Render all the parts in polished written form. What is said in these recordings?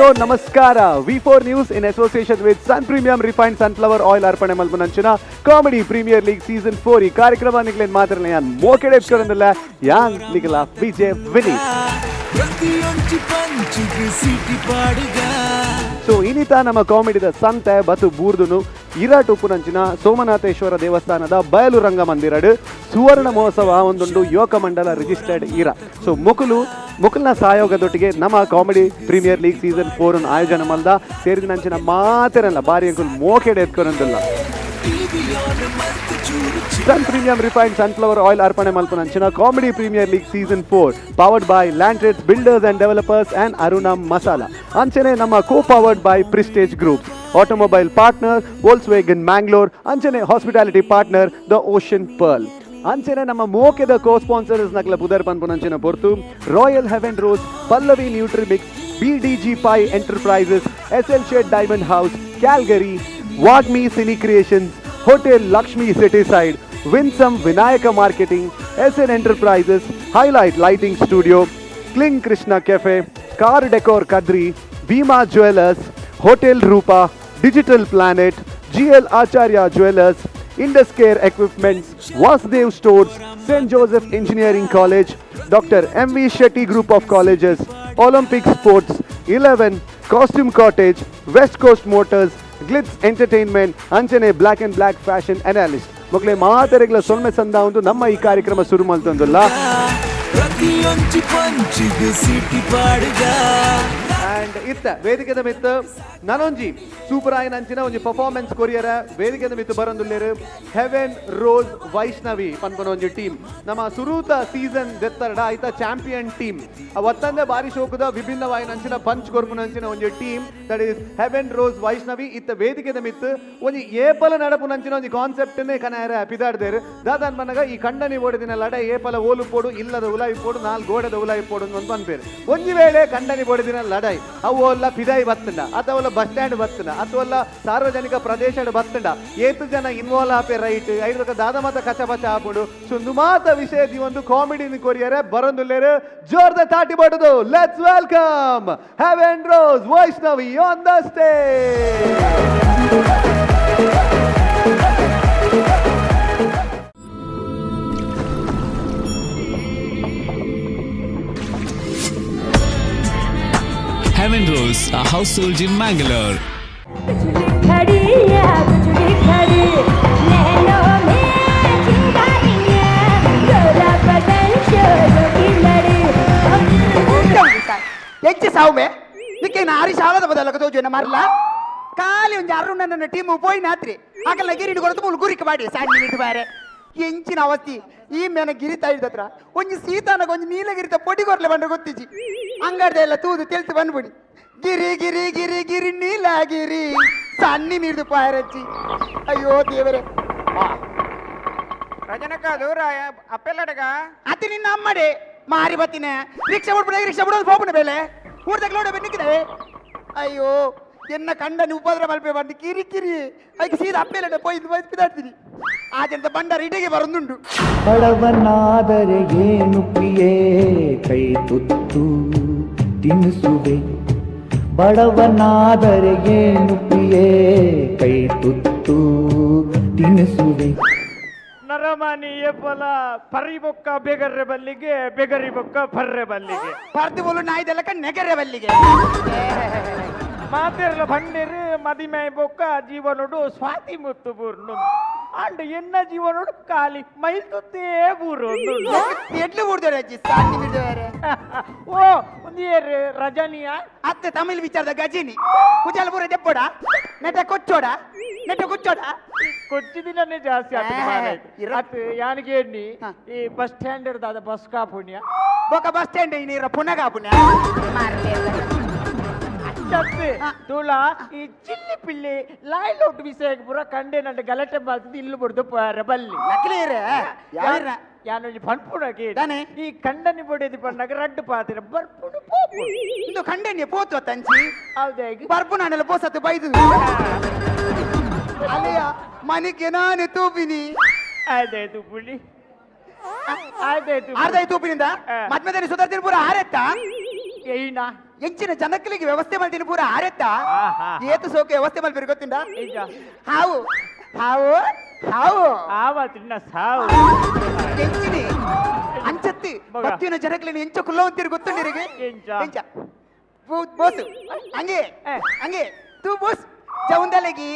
Hello ನಮಸ್ಕಾರ. V4 News in association with Sun Premium Refined Sunflower Oil ಅರ್ಪಣೆ ಮಲ್ಪುನಂಚಿನ comedy premier league season 4 ಈ ಕಾರ್ಯಕ್ರಮ. ನಿಗ್ಲೇನ್ ಮಾತ್ರ ಯಾನ್ ಮೋಕೆಡೆ ಇಟ್ಕೊಂಡಿಲ್ಲ, ಯಾನ್ ನಿಗಲ ವಿಜಯ್ ವಿನಿ. ಪ್ರತಿಯೊಂಜಿ ಪಂಚಿಗೆ ಸಿಟಿ ಪಾಡುಗ. ಸೊ ಇನಿತ ನಮ್ಮ ಕಾಮಿಡಿದ ಸಂತೆ ಬತು ಬೂರ್ದುನು ಇರಾಟ್ ಉಪ್ಪುನಂಚಿನ ಸೋಮನಾಥೇಶ್ವರ ದೇವಸ್ಥಾನದ ಬಯಲು ರಂಗ ಮಂದಿರಡು ಸುವರ್ಣ ಮಹೋತ್ಸವ ಒಂದುಂಡು ಯುವಕ ಮಂಡಲ ರಿಜಿಸ್ಟರ್ಡ್ ಇರ. ಸೊ ಮುಕುಲು ಮುಕುಲ್ನ ಸಹಯೋಗದೊಟ್ಟಿಗೆ ನಮ್ಮ ಕಾಮಿಡಿ ಪ್ರೀಮಿಯರ್ ಲೀಗ್ ಸೀಸನ್ 4 ಆಯೋಜನೆ ಮಲ್ದ. ಸೇರಿದ ಮಾತೆರಲ್ಲ ಬಾರಿ ಅಂಕುಲ್ ಮೋಕೆಡೆ ಎತ್ಕೊರಂದಿಲ್ಲ. ಟಿವಿಯೋನ ಮಲ್ತ್ ಚೂರು. ಸನ್ ಪ್ರೀಮಿಯಂ ರಿಫೈನ್ಡ್ ಸನ್ಫ್ಲವರ್ ಆಯಿಲ್ ಅರ್ಪಣೆ ಮಲ್ಪುನಂಚಿನ comedy premier league season 4 powered by Land Trades Builders and Developers and Aruna masala. ಅಂಚನೆ ನಮ್ಮ co powered by Prestige Group, automobile partner Volkswagen Mangalore, ಅಂಚನೆ hospitality partner the Ocean Pearl. ಅಂಚನೆ ನಮ್ಮ ಮೋಕೆದ co sponsors ನಕಲ ಪುದರ್ ಪನ್ಪುನಂಚಿನ ಪೊರ್ತು royal Heaven rose, Pallavi nutrimix, ಬಿಡಿಜಿ Pai enterprises, S L shed diamond house Calgary, Vagmi cine creations, hotel Lakshmi city side, Winsome Vinayaka marketing, S N enterprises, highlight lighting studio, cling Krishna cafe, car decor Kadri, Bima jewellers, hotel Roopa, digital planet, GL Acharya jewellers, Indus care equipments, Vasudev stores, Saint Joseph engineering college, doctor M V Shetty group of colleges, Olympic sports 11, costume cottage, West coast motors, Glitz entertainment, ಅಂಚನೆ black and black fashion analyst. ಮಕ್ಕಳೇ ಮಾತೆರೆಗ್ಲ ಸೊಲ್ಮೆ ಸಂದ ಒಂದು ನಮ್ಮ ಈ ಕಾರ್ಯಕ್ರಮ ಶುರು ಮಲ್ತೊಂದುಲ್ಲ. ಪ್ರತಿಯೊಂಜಿ ಪಂಚಿಗೆ ಸಿಟಿ ಪಾಡುಗ. ಅಂಡ್ ಇತ್ತ ವೇದಿಕೆದ ಮಿತ್ತು ನನೊಂಜಿ ಸೂಪರ್ ಆಯಿನ ಅಂಚಿನ ಒಂಜಿ ಪರ್ಫಾರ್ಮೆನ್ಸ್ ಕೊರಿಯರ ವೇದಿಕೆದ ಮಿತ್ತು ಬರೊಂದುಲ್ಲೇರು ಹೆವೆನ್ ರೋಸ್ ವೈಷ್ಣವಿ ಪನ್ಪುನ ಒಂಜಿ ಟೀಮ್. ನಮ್ಮ ಸುರೂತ ಸೀಸನ್ ದೆತ್ತರಡ ಆಯ್ತ ಚಾಂಪಿಯನ್ ಟೀಮ್. ಒತ್ತಂದೆ ಬಾರಿ ಶೋಕದ ವಿಭಿನ್ನವಾಯಿನ ಅಂಚಿನ ಪಂಚ್ ಕೊರ್ಪುನ ಅಂಚಿನ ಒಂಜಿ team, that is Heaven rose Vaishnavi. ಇತ್ತ ವೇದಿಕೆದ ಮಿತ್ತು ಒಂಜಿ ಏಪಲ ನಡಪುನ ಅಂಚಿನ ಒಂಜಿ ಕಾನ್ಸೆಪ್ಟ್ ಕನಾಯರ ಪಿದಾಡ್ದೇರು. ದಾದಾನ್ ಪನ್ನಗ ಈ ಕಂಡನಿ ಓಡಿದಿನ ಲಡ ಏಪಲ ಓಲು ಪೋಡು, ಇಲ್ಲದ ಉಲಾಯಿ ಪೋಡು, ನಾಲ್ ಗೋಡೆದ ಉಲಾಯಿ ಪೋಡು ಅಂತ ಪನ್ಪೇರು. ಒಂಜಿ ವೇಳೆ ಕಂಡನಿ ಬೋಡಿದಿನ ಲಡಾಯಿ ಅವು ಎಲ್ಲ ಪಿದಾಯಿ ಬತ್ತಂಡ, ಅಥವಾ ಬಸ್ ಸ್ಟ್ಯಾಂಡ್ ಬತ್ತಂಡ, ಅಥವಾ ಸಾರ್ವಜನಿಕ ಪ್ರದೇಶಡ್ ಬತ್ತಂಡ, ಏತು ಜನ ಇನ್ವಾಲ್ವ್ ಆಪೆ ರೈಟ್ ಐದು ದಾದ ಮಾತ ಕಚ ಪಚ ಆಪುಂಡು. ಸೊ ಮಾತ ವಿಷಯ ಈ ಒಂದು comedy ಕೊರಿಯರೆ ಬರೊಂದುಲ್ಲೇರು. ಜೋರ್ದ ತಾಟಿ ಬಡುದು let's welcome Heaven Rose Vaishnavi on the stage. Heaven Rose, a household in Mangalore. बिजली खड़ी है, बिजली खड़ी, नैनों में चिंगारियां, गोरा बदन, शोरों की लड़ी। ಎಂಚ ಸಾವುಮೆ ನಿಕ್ಕೆ ನಾರಿ ಶಾಲದ ಬದಲಕ ತೋಜುನ ಮರ್ಲ. ಖಾಲಿ ಒಂಜಿ ಅರುಣ ನನ್ನ ಟೀಮ್ ಪೋಯಿ ನಾತ್ರಿ ಆಕಲ್ಲ ಗಿರಿಡು ಕೊರತು ಮೂಲು ಗುರಿಕ ಬಾಡಿ ಸಾಂಗಿ ಬಿಟ್ಟು ಬಾರೆ. ಎಂಚಿನ ಅವಸ್ಥಿ ಈ ಮೇನ ಗಿರಿತಾ ಇದ್ದತ್ರ. ಒಂಜಿ ಸೀತಾನಗ ಒಂಜಿ ನೀಲಗಿರಿತ ಪೊಡಿ ಕೊರ್ಲೆ ಬಂದ್ರೆ ಗೊತ್ತಿಜಿ. ಅಂಗಡ್ದ ಎಲ್ಲ ತೂದು ತೆಲ್ತು ಬಂದ್ಬಿಡಿ. ಗಿರಿ ಗಿರಿ ಗಿರಿ ಗಿರಿ ನೀಲಗಿರಿ ಸಣ್ಣಿ ಮೀರ್ದು ಪಾಯರಚ್ಚಿ. ಅಯ್ಯೋ ದೇವರೇ! ರಜನಕ್ಕ ದೂರ ಅಪ್ಪೆಲ್ಲಡಗ. ಅತಿ ನಿನ್ನ ಅಮ್ಮಡೆ ಮಾರಿ ಬತ್ತಿನ. ರಿಕ್ಷಾ ಬಿಡ್ಬಿಡ, ರಿಕ್ಷಾ ಬಿಡೋದು ಹೋಗ್ಬಿಡ ಬೇಲೆ ಊರ್ದಾಗ ನೋಡ ನಿಕ್ಕಿದೆ. ಅಯ್ಯೋ, ಎನ್ನ ಕಂಡನಿ ಉಪದ್ರ ಮಲ್ಪೆ ಬಂದು ಕಿರಿ ಕಿರಿ. ಅದಕ್ಕೆ ಸೀದಾ ಅಪ್ಪೆಲ್ಲಡೆ ಪೋಯ್ದು ಪಿದಾಡ್ತೀನಿ. ಆ ಜನತ ಬಂಡಾರ ಇಡಿಗೆ ಬರೋದುಂಟು. ಬಡವನಾದರೆ ಏನು ಪ್ರಿಯೇ, ಕೈ ತುತ್ತು ತಿನ್ನಿಸುವೆ. ಬಡವನಾದರೆ ಏನು ಪ್ರಿಯೇ, ಕೈ ತುತ್ತು ತಿನ್ನಿಸುವೆ. ನರಮಾನಿ ಏಪಲ ಪರಿ ಬೊಕ್ಕ ಬೆಗರ್ರೆ ಬಲ್ಲಿಗೆ, ಬೆಗರಿ ಬೊಕ್ಕ ಪರ್ರೆ ಬಲ್ಲಿಗೆ. ಪರ್ದು ಬೋಲು ನಾಯ್ದೆಲ್ಲ ನೆಗೆರೆ ಬಲ್ಲಿಗೆ. ಮಾತೆರ್ಲ ಬಂಡೇರು ಮದಿಮೆ ಬೊಕ್ಕ ಜೀವನೋಡು ಸ್ವಾತಿ ಮುತ್ತು ಬೂರ್ನು ಅಂಡ್ ಎನ್ನ ಜೀವನೋಡು ಖಾಲಿ ಮೈಲ್ ತುತ್ತೇ ಬೂರು. ಎಡ್ಲು ಬೂಡ್ದೋರೆ ಅಜ್ಜಿ ಸಾಟಿ ಬಿಡ್ದೋರೆ. ಓ, ಒಂದು ಏರ್ ರಜನಿಯ. ಅತ್ತೆ ತಮಿಳ್ ವಿಚಾರದ ಗಜಿನಿ ಕುಜಾಲ ಪೂರ ದೆಪ್ಪೋಡ, ನೆಟ ಕೊಚ್ಚೋಡ, ನೆಟ ಕೊಚ್ಚೋಡ. ಕೊಚ್ಚಿ ದಿನನೇ ಜಾಸ್ತಿ ಆತು. ಏ, ಅತ್ ಯಾನಿಗೆ ಎಣ್ಣಿ. ಈ ಬಸ್ ಸ್ಟ್ಯಾಂಡ್ ದಾದ ಬಸ್ ಕಾಪುಣ್ಯ. ಬೊಕ ಬಸ್ ಸ್ಟ್ಯಾಂಡ್ ನೀರ ಪುನಗ ಪುಣ್ಯ. ಅಷ್ಟತ್ತೆ ತುಳ ಈ ಚಿಲ್ಲಿ ಪಿಲ್ಲಿ ಲಾಯ್ಲೋಟ್ ವಿಷಯಕ್ಕೆ ಪೂರ ಕಂಡೆ ನಂಡ ಗಲಾಟೆ ಮಾಡ್ತಿದ್ದು ಇಲ್ಲು ಬಡ್ದು ಪೋರ ಬಲ್ಲಿ. ನಕಲಿರ ಯಾರ? ಯಾನೊಂಜಿ ಪನ್ಪುಣಗೆ. ದಾನೆ? ಈ ಕಂಡನಿ ಬೊಡೆದಿ ಪಣ್ಣಾಗ ರಡ್ಡು ಪಾತಿರ ಬರ್ಪುಡು ಪೋಪುಡು. ಇಂದು ಕಂಡನಿ ಪೋತು ತಂಚಿ. ಹೌದಾಗಿ. ಬರ್ಪು ನಾನೆಲ್ಲ ಪೋಸತ್ತು ಬೈದು ಅಲ್ಲಿಯ ಮನಿಕೆ ನಾನು ತೂಪಿನಿ. ಆಯ್ತಾಯ್ತು ಪುಳಿ, ಆಯ್ತಾಯ್ತು. ಅರ್ಧ ತೂಪಿನಿಂದ. ಮದ್ಮೆದಲ್ಲಿ ಸುಧಾರ್ತಿನ ಪೂರ ಆರೆತ್ತ. ಏನ? ಎಂಚಿನ ಜನಕ್ಕಲಿಗೆ ವ್ಯವಸ್ಥೆ ಮಲ್ದಿನ ಪೂರ ಆರೆತ್ತ. ಆಹಾ. ಏತು ಸೋಕು ವ್ಯವಸ್ಥೆ ಮಲ್ಪಿರಿ ಗೊತ್ತಿಂಡ? ನಿಜ. ಹಾವು ಹಾವು ಹಾವು. ಆವ ತಿನ್ನ ಸಾವು. ಎಂಚಿನಿ ಅಂಚತ್ತಿ ಮಗ. ಬತ್ತಿನ ಜನಕ್ಕಲಿನ ಎಂಚ ಕುಲ್ಲವಂತೀರಿ ಗೊತ್ತುಂಡಿರಿಗೆ? ಎಂಚ? ಎಂಚ ಬೋಸು ಹಂಗೆ. ಏ. ಹಂಗೆ ತೂ ಬೋಸ್ ಜೌಂದಲಗಿ.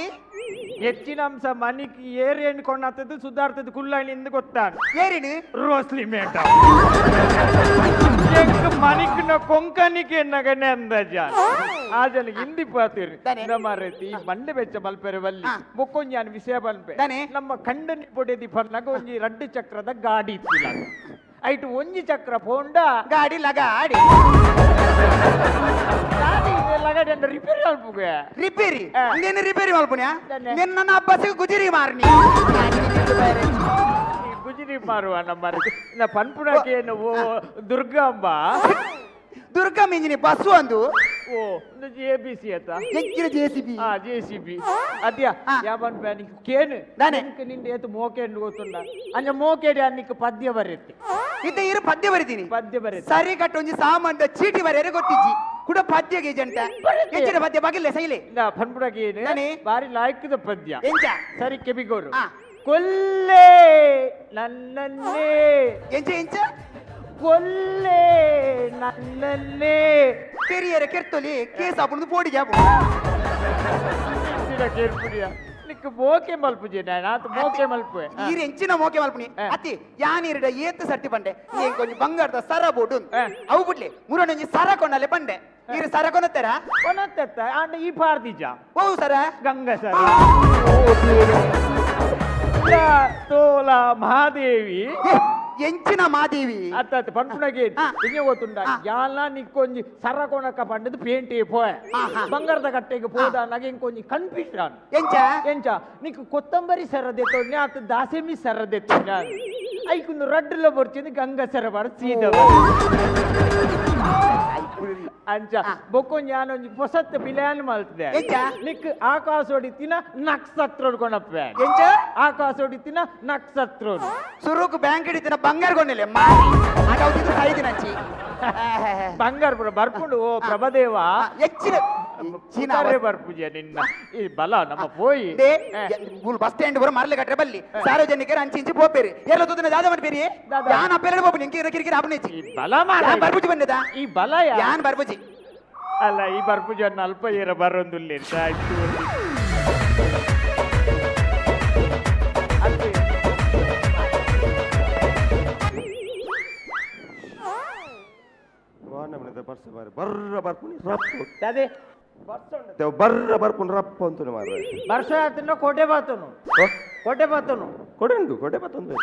ಹೆಚ್ಚಿನ ಅಂಶ ಮನಿಕ್ ಏರ್ ಕೊಂಡಾತದ್ದು ಸುಧಾರ್ತದ್ದು ಕುಲ್ಲಾಣಿಂದ ಗೊತ್ತಾನು. ಏರಿನು? ರೋಸ್ಲಿ ಮೇಟ ಎಂಕ್ ಮನಿಕ್ನ ಕೊಂಕಣಿಕೆ ನಗನೆ ಅಂದಾಜ ಆ ಜನ ಹಿಂದಿ ಪಾತಿರ್. ದಾನೆ? ನಮ್ಮ ರೀತಿ ಈ ಮಂಡೆ ಬೆಚ್ಚ ಮಲ್ಪೆರೆ ಬಲ್ಲಿ. ಆ. ಬೊಕ್ಕೊಂಜಿ ವಿಷಯ ಬಲ್ಪೆ. ದಾನೆ? ನಮ್ಮ ಖಂಡನಿ ಪೊಡೆದಿ ಪರ್ನಾಗ ಒಂಜಿ ರಡ್ಡು ಚಕ್ರದ ಗಾಡಿ ಇತ್ತಿಲ್ಲ, ಐಟು ಒಂಜಿ ಚಕ್ರ ಪೋಂಡ ಗಾಡಿ ಲಗಾಡಿ. ಗಾಡಿ ಲಗಾಡಿ ಅಂದ್ರೆ ರಿಪೇರಿ ಅಲ್ಪುಗೆ. ರಿಪೇರಿ? ಆ. ನೀನು ರಿಪೇರಿ ಮಲ್ಪುನ್ಯಾ? ದಾನೆ? ನಿನ್ನ ಬಸ್ಸಿಗೆ ಗುಜಿರಿ ಮಾರ್ನಿ. ಈ ಗುಜಿರಿ ಮಾರುವ ನಮ್ಮ ರೀತಿ ಪನ್ಪುಣಕ್ಕೆ ಏನು ಓ ದುರ್ಗಾಂಬ. ದುರ್ಗಾ ಮಿಂಜಿನಿ ಬಸ್ಸು ಅಂದು. ಓ ಎ ಬಿ ಸಿ ಅತ್ತ? ಎಂಚಿನ ಜೆ ಸಿ ಬಿ. ಆ ಜೆ ಸಿ ಬಿ ಅದ್ಯಾ. ಆ. ಯಾವನ್ ಪ್ಯಾನಿಕ್ ಕೇನು. ದಾನೆ? ನಿಂಕ್ ನಿಂದ ಏತು ಮೋಕೆ ಗೊತ್ತುಂಡ ಅಂಜ ಮೋಕೆಡೆ ಅನ್ನಿಕ್ ಪದ್ಯ ಬರೆತ್ತೆ. ಇದ್ದ ಇರು ಪದ್ಯ ಬರಿತೀನಿ. ಪದ್ಯ ಬರೆತ್ತೆ. ಸರಿ ಕಟ್ಟು ಒಂಜಿ ಸಾಮಾನ್ಯ ಚೀಟಿ ಬರೆಯರೆ ಗೊತ್ತಿಜ್ಜಿ ಕುಡ ಪದ್ಯ ಗೇಜಂಟ. ಬರೆತೆ. ಎಂಚಿನ ಪದ್ಯ ಬಗಿಲ್ಲ ಸೈಲೆ. ಇಲ್ಲ ಪನ್ಪುಣಕ್ಕೆ ಏನು ದಾನೆ? ಬಾರಿ ಲಾಯ್ಕದ ಪದ್ಯ. ಎಂಚ? ಸರಿ ಕೆಬಿಗೋರು. ಆ. ಕೊಲ್ಲೆ ನನ್ನನ್ನೇ. ಎಂಚ ಎಂಚ? ಕೊಲ್ಲೆ ನನ್ನನ್ನೇ. ಪೆರಿಯರ ಕೆರ್ತೊಲಿ ಕೇಸ್ ಆಪುಂದು ಪೋಡಿ ಜಾಪು. ಕೇರ್ಪುಡಿಯ ನಿಕ್ ಮೋಕೆ ಮಲ್ಪುಜೆ ನಾನು ಆತ ಮೋಕೆ ಮಲ್ಪುವೆ. ಈರ್ ಎಂಚಿನ ಮೋಕೆ ಮಲ್ಪುನಿ? ಆ. ಅತಿ ಯಾನೀರ್ಡ ಏತ್ ಸರ್ತಿ ಪಂಡೆ ಏನ್ ಕೊಂಚ ಬಂಗಾರದ ಸರ ಬೋಡು. ಆ. ಅವು ಬುಡ್ಲೆ ಮುರನೊಂಜಿ ಸರ ಕೊನಲೆ ಪಂಡೆ, ಈರ್ ಸರ ಕೊನತ್ತರ? ಕೊನತ್ತೆತ್ತ ಆಂಡ ಈ ಪಾರ್ದಿಜ. ಓ ಸರ. ಗಂಗ ಸರ ತೋಲ ಮಹಾದೇವಿ. ಏ, ಎಂಚಿನ ಮಾದೇವಿ? ಅತ್ತ ಅತ್ತ ಪನ್ಪುನಗೆ. ಆ. ಇಂಜ ಗೊತ್ತುಂಡ? ಆ. ಯಾಲ ನಿಕ್ಕೊಂಜಿ ಸರ ಕೊನಕ ಪಂಡದು ಪೇಂಟಿ ಪೋಯೆ. ಆಹಾ. ಬಂಗಾರದ ಕಟ್ಟೆಗೆ ಪೋದ ನಗೆ ಇಂಕೊಂಜಿ ಕನ್ಫ್ಯೂಷನ್. ಎಂಚ? ಎಂಚ ನಿಕ್ ಕೊತ್ತಂಬರಿ ಸರ ದೆತ್ತೊಡ್ನೆ ಆತ ದಾಸೆಮಿ ಸರ ದೆತ್ತೊಡ್ನೆ ಐಕೊಂದು ರಡ್ಡುಲ ಬೊರ್ಚಿಂದು ಗಂಗಾ ಸರ ಬಾರ ಸೀದ ಅಂಚ. ಆ. ಬೊಕ್ಕೊಂಜಿ ಯಾನೊಂಜಿ ಪೊಸತ್ ಪಿಲ್ಯಾನ್ ಮಲ್ತದೆ. ಎಂಚ? ನಿಕ್ ಆಕಾಶ ಹೊಡಿತಿನ ನಕ್ಷತ್ರ ಕೊನಪ್ಪೆ. ಎಂಚ? ಆಕಾಶ ಹೊಡಿತಿನ ನಕ್ಷತ್ರ. ಸುರುಕು ಬ್ಯಾಂಕ್ ಹಿಡಿತಿನ ಬಂಗಾರ ಕೊಂಡಿಲ್ಲ ಮಾರಿ ಆಗ ಸೈದಿನಂಚಿ. ಬಂಗಾರ ಪೂರ ಬರ್ಪುಂಡು ಓ ಪ್ರಭದೇವ. ಹೆಚ್ಚಿನ ಹೆಚ್ಚಿನ ಉತ್ತಾರೆ ಬರ್ಪುಜೆ ನಿನ್ನ ಈ ಬಲ ನಮ್ಮ ಪೋಯಿ. They bus stand ಬರೋ ಮರಲೆ ಕಟ್ರೆ ಬಲ್ಲಿ ಸಾರ್ವಜನಿಕರು ಅಂಚಿ ಇಂಚಿ ಪೋಪೇರಿ ಎಲ್ಲ ತುದಿನ ದಾದ ಮಾಡ್ಪೇರಿ. ದಾದ. ಯಾನ್ ಅಪ್ಪೆರಡು ಪೋಪು ನಿಂಗೆ ಕಿರಿಕಿರಿ ಅಪ್ಪನೇಚಿ. ಈ ಬಲ ಮಾರ. ಯಾನ್ ಬರ್ಪುಜಿ ಬಂದದ. ಈ ಬಲ ಯಾನ್ ಬರ್ಪುಜಿ. ಅಲ್ಲ ಈ ಬರ್ಪುಜ ಅಲ್ಪ ಏರ ಬರೊಂದುಲ್ಲೇನು ಆಯ್ತು. ಅತ್ತೆ. ಬರ್ಸ ಮಾರೆ ಬರ್ರ ಬರ್ಪುನಿ ರಪ್ಪು. ಅದೇ. ಬರ್ರ ಬರ್ಪುನಿ ರಪ್ಪ ಅಂತಾನೆ ಮಾರ್ರೆ. ವರ್ಷ ಆತನ ಕೋಟೆ ಬಾತನು. ಕೋಟೆ ಬಾತನು. ಕೊಡೆ ಉಂಟು, ಕೊಡೆ ಬತ್ತೊಂದು.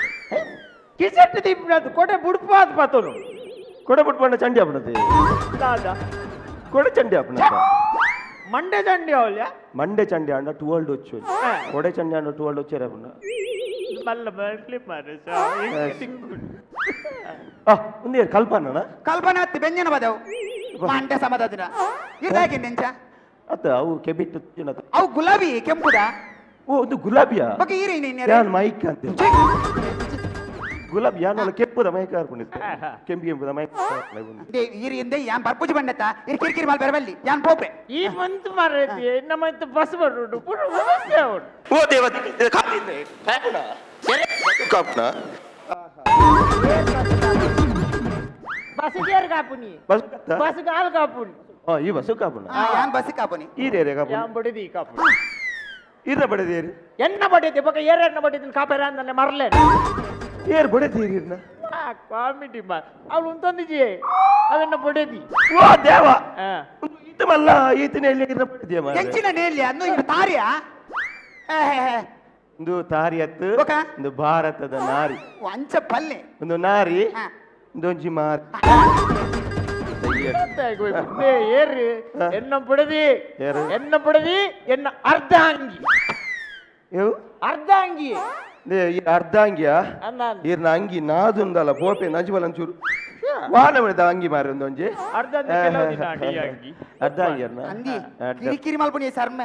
ಕಿಸೆಟ್ ದೀಪನಾಥ್ ಕೋಟೆ ಬುಡ್ಪಾತ್ ಬಾತನು. ಕೊಡೆ ಬಿಟ್ಕೊಂಡ ಚಂಡಿ ಆಪಣತೆ. ದಾದ? ಕೊಡೆ ಚಂಡಿ ಆಪಣ. ಮಂಡೆ ಚಂಡಿ ಅವಲ್ಯ. ಮಂಡೆ ಚಂಡಿ ಅಂಡ ಟುವಲ್ಡ್ వచ్చು. ಹಾ. ಕೊಡೆ ಚಂಡಿ ಅಂಡ ಟುವಲ್ಡ್ వచ్చారు ಅಪ್ಪನ. ಮಲ್ಲ ಬರ್ಲಿ ಮಾರೆ. ಆ ಒಂದು ಕಲ್ಪನಾ? ಕಲ್ಪನಾ ಅತ್ತಿ ಬೆಂಜನ ಬದವು ಮಂಡೆ ಸಮದದಿನ ಇದಾಗಿ ನೆಂಚ. ಅತ್ತ ಅವು ಕೆಬಿಟ್ಟು ತಿನ್ನತ. ಅವು ಗುಲಾಬಿ ಕೆಂಪುದ. ಓ ಒಂದು ಗುಲಾಬಿಯಾ? ಬೊಕ ಈರೆ ನೀನ್ ಯಾನ್ ಮೈಕ್ ಅಂತ ಗುಲಾಬಿ ಯಾನ್ ಕೆಪ್ಪುದ ಮೈಕ್ ಹಾಕೊಂಡಿತ್ತು, ಕೆಂಪು ಕೆಂಪುದ ಮೈಕ್. They ಈರಿ ಇಂದೆ ಯಾನ್ ಬರ್ಪುಜಿ ಬಂಡೆತ್ತ ಇರ್ ಕಿರಿಕಿರಿ ಮಾಲ್ ಬೆರಬಲ್ಲಿ ಯಾನ್ ಪೋಪೆ. ಈ ಮಂತ್ ಮಾರೈತಿ ನಮ್ಮ ಬಸ್ ಬರುಡು ಪೂರ ವ್ಯವಸ್ಥೆ ಅವಳು. ಓ ದೇವ ಕಾಪುನ. ಬಸ್ ಗೇರ್ ಕಾಪುನಿ. ಬಸ್. ಬಸ್ ಗಾಲ್ ಕಾಪುನಿ. ಆ ಈ ಬಸ್ಸು ಕಾಪುನ. ಆ, ಯಾನ್ ಬಸ್ಸಿ ಕಾಪುನಿ. ಈ ರೇರೆ ಕಾಪುನ. ಯಾನ್ ಬಡಿದಿ ಕಾಪುನಿ. ಇರ ಬಡದೇರಿ. ಎನ್ನ ಬಡಿತಿ ಬೊಕ ಏರ್ ಎನ್ನ ಬಡಿತೀನಿ ಕಾಪೇರ ಅಂದನೆ ಮರ್ಲೆ. ಏರ್ ಬಡದೇರಿ ಇರ್ನ. ಕಾಮಿಡಿ ಮಾ ಅವಳು ಉಂತೊಂದಿಜಿ ಅದನ್ನ ಬಡಿದಿ. ಓ ದೇವ. ಆ. ಈತಮಲ್ಲ ಈತನ ಎಲ್ಲಿ ಇರ ಬಡದಿಯ ಮಾರ್ರೆ. ಎಂಚಿನ ನೇಲ್ಯ ಅನ್ನು ಇರ್ ತಾರಿಯಾ? ಒಂದು ತಾರಿಯತ್ತು. ಬೊಕ? ಒಂದು ಭಾರತದ ನಾರಿ. ಅಂಚ ಪಲ್ಲೆ. ಒಂದು ನಾರಿ. ಹಾ. ಒಂದೊಂಜಿ ಮಾರಿ. ಏರ್ರಿ. ಆ. ಎನ್ನ ಬಡದಿ. ಏರು? ಎನ್ನ ಬಡದಿ ಎನ್ನ ಅರ್ಧಾಂಗಿ. ಇವು? ಅರ್ಧಾಂಗಿ. They, ಈ ಅರ್ಧಾಂಗಿಯ? ಅನ್ನ. ಈರ್ನ ಅಂಗಿ ನಾದುಂದಲ್ಲ ಪೋಪೆ ನಂಜುಬಲ ಒಂಚೂರು ವಾನ ಬಿಡದ ಅಂಗಿ ಮಾರಿ ಒಂದೊಂಜಿ. ಅರ್ಧ ಅಂದ್ರೆ ಕೆಲವು ದಿನ ಅಡಿ ಅಂಗಿ. ಅರ್ಧಾಂಗಿ ಅರ್ನ? ಅಂದಿ. ಅರ್ಧ. ಕಿರಿಕಿರಿ ಮಲ್ಪುನಿ ಸರ್ಮ.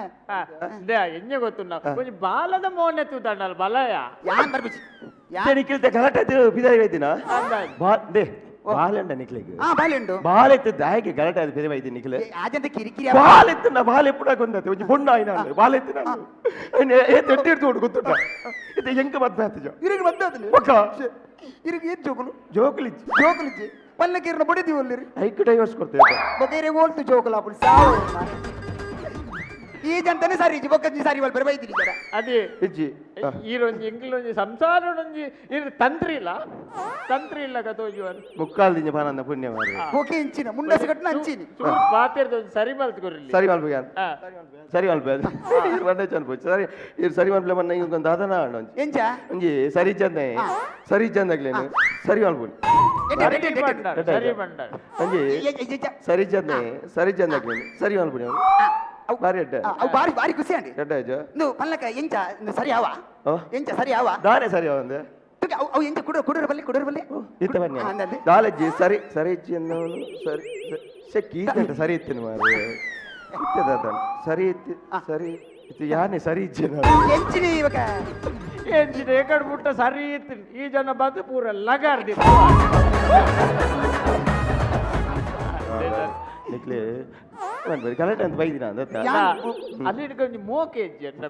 They ಎಣ್ಣೆ ಗೊತ್ತು ಒಂಜಿ ಬಾಲದ ಮೋನೆ ತೂತಣ್ಣಲ್ ಬಲಯ. ಯಾನ್ ಬರ್ಪುಜಿ ಯಾನ್. ನಿಖಿಲ್ತೆ ಗಲಾಟೆ ಬಿದಾಯಿ ಹೋಯ್ತಿನ. ಅಂದಾಜ್. ಬಾ they ಬಾಲೆಂಡ ನಿಕ್ಲೆಗ್. ಆ ಬಾಲೆ ಉಂಡು. ಬಾಲೆತ್ತು ದಾಯಗೆ ಗಲಾಟೆ ಅದು ಬೇರೆ ಬೈದಿ ನಿಕ್ಲೆ. ಆಜಂತ ಕಿರಿಕಿರಿ. ಬಾಲೆತ್ತು ಬಾಲೆ ಪುಡಕ್ ಒಂದತ್ತೆ ಒಂಜಿ ಬೊಣ್ಣ ಆಯ್ನ ಬಾಲೆತ್ತು ಏ ತೆಟ್ಟಿರ್ತು ಉಂಡು ಗೊತ್ತುಂಟ ಇದು ಎಂಕ ಮದ್ವೆ ಆತಿಜ. ಇರಿಗೆ ಮದ್ದೆ ಆತಲಿ. ಬೊಕ್ಕ ಇರಿಗೆ ಏನ್ ಜೋಕುಲು? ಜೋಕುಲಿಜ್ಜಿ. ಜೋಕುಲಿಜ್ಜಿ ಪಲ್ಲಕ್ಕಿರ್ನ ಬಡಿದಿ ಒಲ್ಲಿರಿ. ಐಕ್ ಡೈವರ್ಸ್ ಕೊಡ್ತೇವೆ. ಬೊಕ್ಕ ಇರಿಗೆ ಓಲ್ತು ಜೋಕುಲು ಆಪುಡು ಸಾವು. ಈ ಜಂತನೆ ಸರಿ ಇಜ್ಜಿ ಬೊಕ್ಕ ಸಾರಿ ಬಲ್ಪರೆ ಬೈದಿರಿ ಜರ. ಅದೇ. ಇಜ್ಜಿ. ಈರೊಂಜಿ ಎಂಕ್ಲೊಂಜಿ ಸಂಸಾರೊಂಜಿ ಇರ್ ತಂತ್ರಿ ಇಲ್ಲ, ತಂತ್ರಿ ಇಲ್ಲ ಕತೋಜುವರ್. ಮುಕ್ಕಾಲ್ ದಿಂಜ ಪಾನಂದ ಪುಣ್ಯ ಮಾರ್ರೆ. ಬೊಕೆ ಇಂಚಿನ ಮುಂಡಸ ಕಟ್ನ ಅಂಚಿನಿ. ಚೂರು ಪಾತೆರ್ದ ಒಂಜಿ ಸರಿ ಮಲ್ತ್ ಕೊರಿಲ್ಲಿ. ಸರಿ ಮಲ್ಪು ಯಾನ್. ಸರಿ ಮಲ್ಪು ಇರ್ ಬಂಡೆ ಚನ್ಪು ಸರಿ ಇರ್ ಸರಿ ಮಲ್ಪಲೆ ಮನ್ನ ಇಂಕೊಂದು ದಾದನ ಆಂಡ ಒಂಜಿ. ಎಂಚ? ಒಂಜಿ ಸರಿ ಚಂದ ಸರಿ ಚಂದಗ್ಲೇನು ಸರಿ ಮಲ್ಪು. ಎಡ್ಡೆ, ಎಡ್ಡೆ, ಎಡ್ಡೆ, ಎಡ್ಡೆ. ಸರಿ ಬಂಡಾರ್ ಒಂಜಿ ಎ, ಎ, A, A. ಸರಿ ಚಂದ ಸರಿ ಚಂದಗ್ಲೇನು ಸರಿ ಮಲ್ಪು ನೀವು. ಬಾರಿ ಎಡ್ಡೆ. ಅವು ಬಾರಿ ಬಾರಿ ಖುಷಿ ಅಂಡಿ. ಎಡ್ಡೆ ಆಯ್ತು. ನು ಪಲ್ಲಕ ಎಂಚ ಇಂದು ಸರಿ ಆವ? ಓ? ಎಂಚ ಸರಿ ಆವ? ದಾನೆ ಸರಿ ಆವಂದೆ. ತುಕೆ ಅವು ಅವು ಎಂಚ ಕುಡೋರು ಕುಡೋರು ಬಲ್ಲಿ ಕುಡೋರು ಬಲ್ಲಿ. ಇತ್ತ ಬನ್ನಿ. ಆ, ಅಂದಂದೆ. ದಾಲಜ್ಜಿ ಸರಿ ಸರಿ ಇಚ್ಚಿ ಅನ್ನೋನು ಸರಿ ಸೆಕ್ಕಿ ಈತಂಟ ಸರಿ ಇತ್ತಿನ ಮಾರ್ರೆ. ಇತ್ತದ ಸರಿ ಇತ್ತಿ ಸರಿ ಇತ್ತು ಯಾನೆ ಸರಿ ಇಚ್ಚಿ ನಾನು. ಎಂಚಿನಿ ಇವಾಗ. ಎಂಚಿನ ಏಕಡ್ ಬುಟ್ಟ ಸರಿ ಇತ್ತು ಈ ಜನ ಬಂದು ಪೂರ ಲಗಾರ್ದಿ. ನಿಕ್ಲೆ ಗಲಾಟೆ ಅಂತ ಬೈದಿನ ಅಂದತ್ತ. ಅಲ್ಲಿ ಒಂಜಿ ಮೋಕೆ ಇಜ್ಜಿ ಅನ್ನ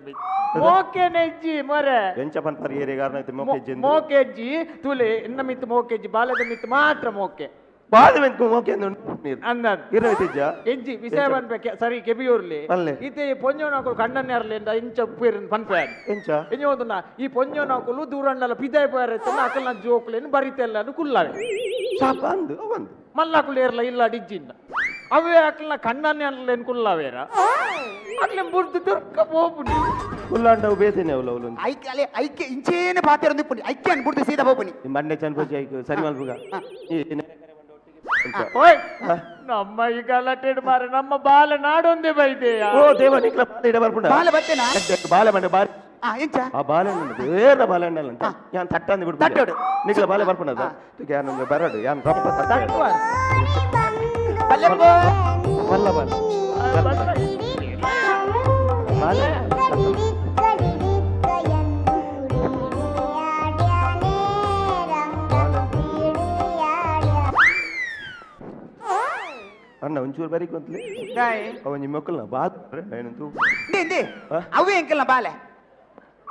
ಮೋಕೆನೆ ಇಜ್ಜಿ ಮೊರೆ. ಎಂಚ ಪನ್ಪರ್ ಏರಿ ಕಾರಣ ಐತೆ ಮೋಕೆ ಇಜ್ಜಿ. ಮೋಕೆಜ್ಜಿ ತುಲೆ ಎನ್ನ ಮಿತ್ತು ಮೋಕೆಜ್ಜಿ ಬಾಲದ ಮಿತ್ತು ಮಾತ್ರ ಮೋಕೆ. ಬಾದ ಮೆಂತು ಮೋಕೆ ಅಂದು ನೀರು. ಅಂದ ಇರವಿತಿಜ್ಜ? ಎಂಜಿ ವಿಷಯ ಪನ್ಪೆ ಸರಿ ಕೆಬಿಯೂರ್ಲಿ. ಅಲ್ಲೇ. ಇತ್ತೆ ಈ ಪೊಂಜೋನಕುಲು ಕಣ್ಣನ್ನೇರ್ಲಿ ಇಂದ ಇಂಚ ಉಪ್ಪೇರಿನ ಪನ್ಪೆ. ಎಂಚ? ಎಂಜ ಒಂದುನ ಈ ಪೊಂಜೋನಕುಲು ದೂರಣ್ಣಲ ಪಿದಾಯ್ ಪೋಯರೆ ಅಕಲ್ನ ಜೋಕುಲೇನು ಬರಿತೆಲ್ಲ ಕುಲ್ಲವೆ. ಸಾಪ ಅಂದು ಅವಂದು. ಮಲ್ಲಾಕುಲು ಏರ್ಲ ಇಲ್ಲ ಡಿಜ್ಜಿಂದ ಅವೇ ಅಕಲ್ನ ಕಣ್ಣನ್ನೇರ್ಲೇನು ಕುಲ್ಲವೇರ ಅಕ್ಲೆ ಬುರ್ದು ದುರ್ಕ ಪೋಪುನಿ. ಕುಲ್ಲಾಂಡವು ಬೇತೇನೆ ಅವಳು ಅವಳು. ಐಕ್ಯ ಅಲೆ ಐಕ್ಯ ಇಂಚೇನೆ ಪಾತೆರೊಂದು ಇಪ್ಪುನಿ ಐಕ್ಯ ಅನ್ ಬುಡ್ದು ಸೀದಾ ಪೋಪುನಿ. ಈ ಮಂಡೆ ಚನ್ಪೋಜಿ ಐಕ್ ಸರಿ ಮಲ್ಪುಗ. ಈ ಓಯ್ ನಮ್ಮ ಈ ಗಲಾಟೆಡ್ ಮಾರೆ ನಮ್ಮ ಬಾಲ ನಾಡೊಂದೇ ಬೈದೆಯ. ಓ ದೇವ ನಿಕ್ಲ ಬಾಲೆ ಇಡ ಬರ್ಪುಂಡ. ಬಾಲೆ ಬತ್ತೇನಾ? ಬಾಲೆ ಮಂಡೆ ಬಾರಿ. ಆ ಎಂಚ? ಆ ಬಾಲೆ ಬೇರೆ ಬಾಲೆ ಅಂಡಲ್ಲ ಯಾನ್ ತಟ್ಟಂದು ಬಿಡ್ಪುಂಡ. ತಟ್ಟೋಡು. ನಿಕ್ಲ ಬಾಲೆ ಬರ್ಪುಂಡದ ತುಕೆ ಯಾನ್ ಒಂಜಿ ಬರಡು ಯಾನ್ ರಪ್ಪ ತಟ್ಟುವ. ಪಲ್ಲೆಪ್ಪು. ಬಲ್ಲ ಬಾಲೆ. ಬಾಲೆ. ಅಣ್ಣ ಒಂಚೂರು ಬರೀಕ್ ಅಂತಲೇ ಅವ ನಿಮ್ಮ ಮಕ್ಕಳನ್ನ ಬಾತ್ ಏನಂತೂ. ಇಂದೆ ಇಂದೆ. ಆ? ಅವೇ ಎಂಕಲ್ನ ಬಾಲೆ